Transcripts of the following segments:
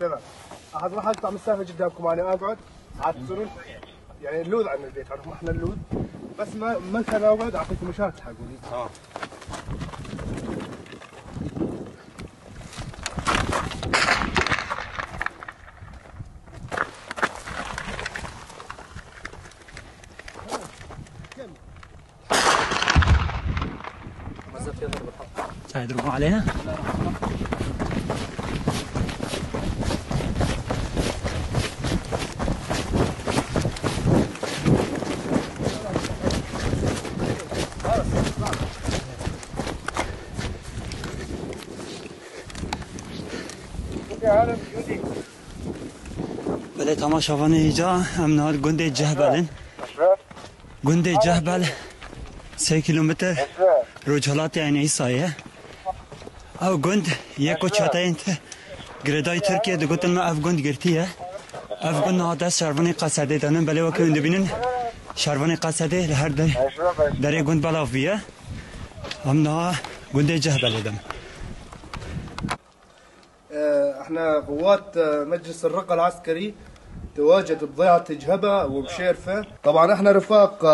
تمام. احد راح اقطع مسافة قدامكم، انا اقعد عاد تصيرون يعني اللوذ عن البيت، عندكم احنا اللوذ، بس ما كان اقعد اعطيكم اشارة تلحقوني. تمام. يضربون علينا؟ بله تماشاوان اینجا امنار گنده جهبلن. گنده جهبل 3 کیلومتر روجهلات عین عیسایه. او گند یکو چاتاین گردای ترکیه دگوتن ما اف گند گرتیه. اف گند ها دست شروانی قصده دانن. بله وکی هون دبینن شروانی قصده هر در گند بلاف بیه. امنا گنده جهبل دم. احنا قوات مجلس الرقة العسكري تواجد بضيعة جهبة وبشيرفة. طبعا احنا رفاق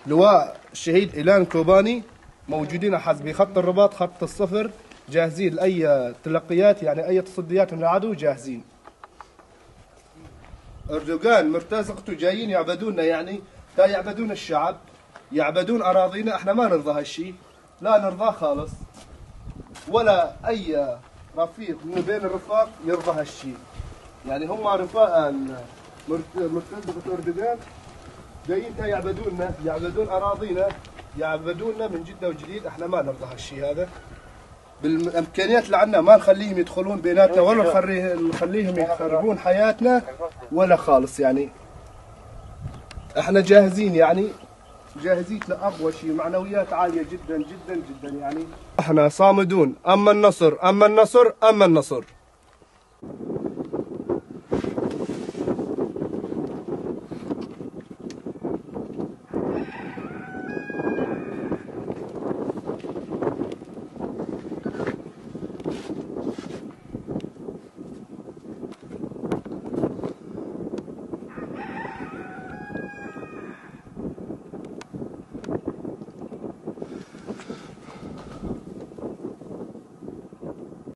لواء الشهيد إيلان كوباني موجودين حسب خط الرباط خط الصفر، جاهزين لأي تلقيات، يعني أي تصديات من العدو جاهزين. أردوغان مرتزقته جايين يعبدونا، يعني لا يعبدون الشعب، يعبدون أراضينا. احنا ما نرضى هالشيء، لا نرضاه خالص، ولا أي رفيق من بين الرفاق يرضى هالشيء. يعني هم رفاق مرتزقة أردوغان جايين يعبدونا، يعبدون أراضينا، يعبدونا من جدة وجديد. احنا ما نرضى هالشيء هذا. بالامكانيات اللي عندنا ما نخليهم يدخلون بيناتنا ولا نخليهم يخربون حياتنا ولا خالص. يعني احنا جاهزين، يعني جاهزين لاقوى شيء، معنويات عالية جدا جدا جدا. يعني احنا صامدون، اما النصر اما النصر اما النصر.